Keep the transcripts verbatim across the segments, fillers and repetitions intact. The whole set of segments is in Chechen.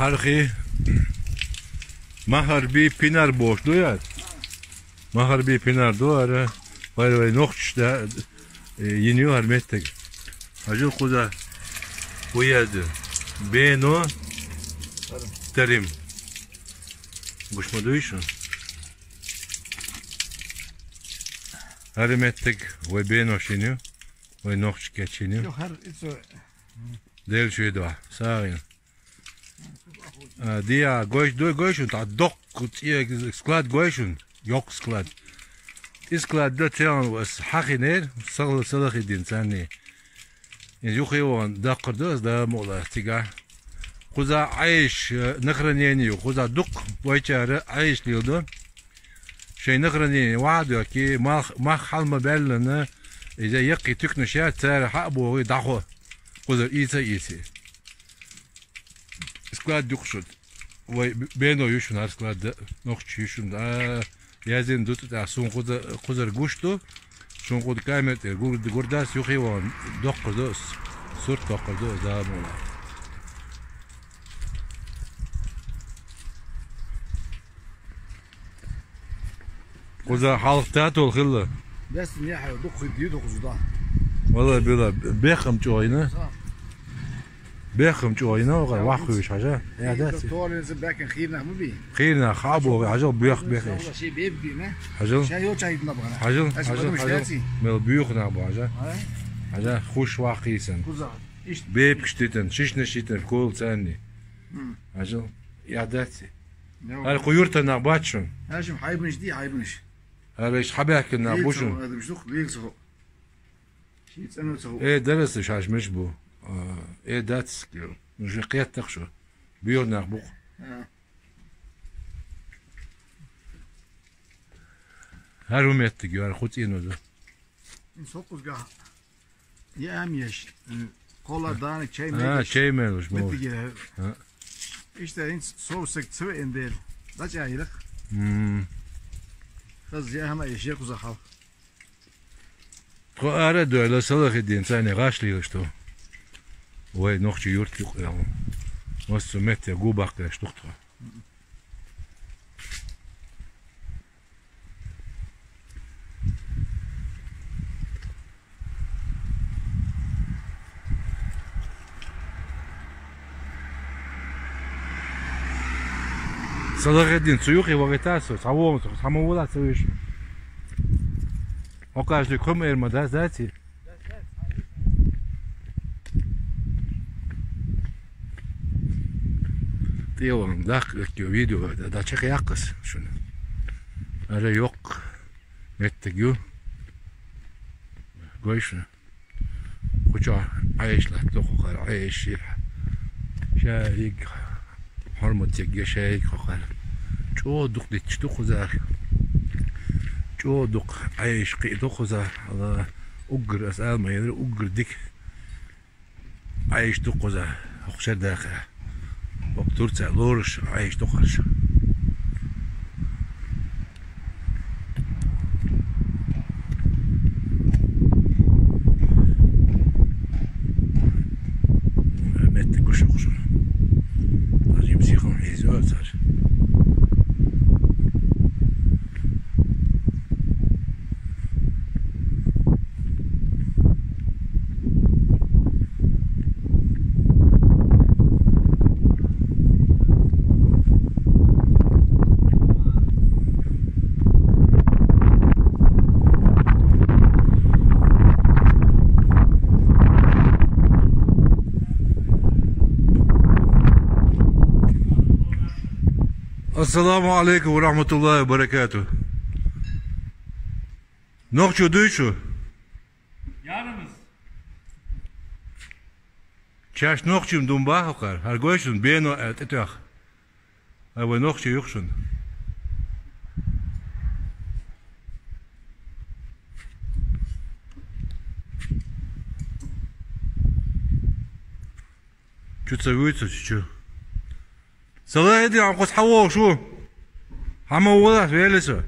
Хьархи, Махарби Пинар бохуш ду яц? Махарби Пинар ду ара, вай, вай нохчаш да, э, йина ю хӀара меттиг. Хьажал кхуза, хӀу язду? Бено Тарим. Гуш ма дуй шун? ХӀара меттиг вай бенош йина ю, вай нохчаш кечйина ю. Ю хӀара ицо. Дела шуьйда вахь, сагӀина. А, диа, гойш, дуй гойшун, та доккха цӀе склад гойшун, йоккха склад. И склад да цигӀан ас хьахинера, сагӀа салахи дин царни. Иза юххе ван даккхар ду ас, да мула цига. Кхуза Ӏайш, э, на хранение ю, кхуза дукха вайчара Ӏайш лил ду. Шайн на хранение ваха доки, мах, мах хьалма баьллана, иза яккхий туькнаш яц, цара хьа а бохи, дӀахо. Кхуза ийца а ийци. Склад юкъ шуд. Вай б-, бено ю шуна хӀара склад да, нохча ю шуна. А, язин ду тӀа, сун кхуза-, кхузара гуш ду, сун кхуза камера тӀера гур-, гурдас юххе ван доккхар ду, с-, сурт доккхар ду, да мула. Кхуза хьалха татол хилла. Бес не хьайо, дукха хи дийду кхуза да. Вала била, бехам чӀойна. Са. Бехам чӀойна, ваха вахуьйш хьажа. Я да. Торин за бекин хирнах ма би. Хирнах хабо хьажа бех бехеш. Ши беб дина. Хьажа. Ши йо чай дина бана. Хьажа, хьажа, хьажа. Мел бюх нах бо хьажа. А? Хьажа хуш вахийсан. Кхуза. Ишт. Беб кштитан, шишна шитан, кол цанни. М. Хьажа. Я даци. Ара кху юртанах бац шун? Хьажим хьайбанаш ди, хьайбанаш. Ара иш хьабаьхкина бу шун? Адамаш дух, лил цо. Ши цӀано цо. Э, дарас шаш меш бу. А, э, дац, уже кхеттах шу. Буйнах бук. А. ХӀара хӀу меттиг ю, хӀара хӀу цӀено ду. Ин соккъузга. Я ам еш. Кхола дана чай мелуш. А, чай мелуш, мо. Меттиге. А. Иштта ин соусак цве эндел. Дача йилах. М. Хаз я хама еш, я куза хал. Тхо ара дуьйла салахи дин цани гӀаш лийла шу. Вай нохча юрт юкъ ял. Массо метте гу баккхеш дух тхо. Салахи дин цу юххе вагӀийтар со, цхьа вогӀун со, цхьа ма вула ца вуьйш. Окажи кхум эр ма дац, дац и? ТӀе ван даккха видео да, да чекх яккхас шуна. Ара йоккха меттиг ю. Гой шуна. Кхуча Ӏайш латта кхухара, Ӏайш ира. Шайиг хӀорматег я шайиг кхухара. ЧӀо дукх дитташ ду кхузара. ЧӀо дукх Ӏайш кхи ду кхузара. Ала уггар ас алма яра уггар дик. Ӏайш ду кхузара. Хохшар даха. Ок Турция лораш Ӏайш ду кхарш. Метта гуш ухшур. Азим сихон хизо цар. Ассаламу алейкум ва рахматуллахи ва баракатух. Нохчо дуй шу? Ярымыз. Чаш нохчим дум бахукъар, хӀар гойшун бено а тӀетоьх. А вай нохчо юхшун. Чу ца вуьйцу, чу, чу. Салахидин, хьан кхус хьан вогӀуш ву? Хьан ма валас велиса?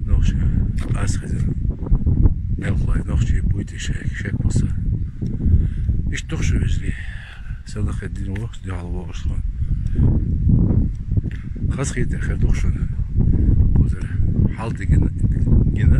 Нохчий аз хазир. Мелхлай, нохчий буйти шек, шек болса. Иш тухшу везли. Садах эдин вох, дял вохшхан. Хас хитер хер тухшун. Кузер. Халти гина, гина.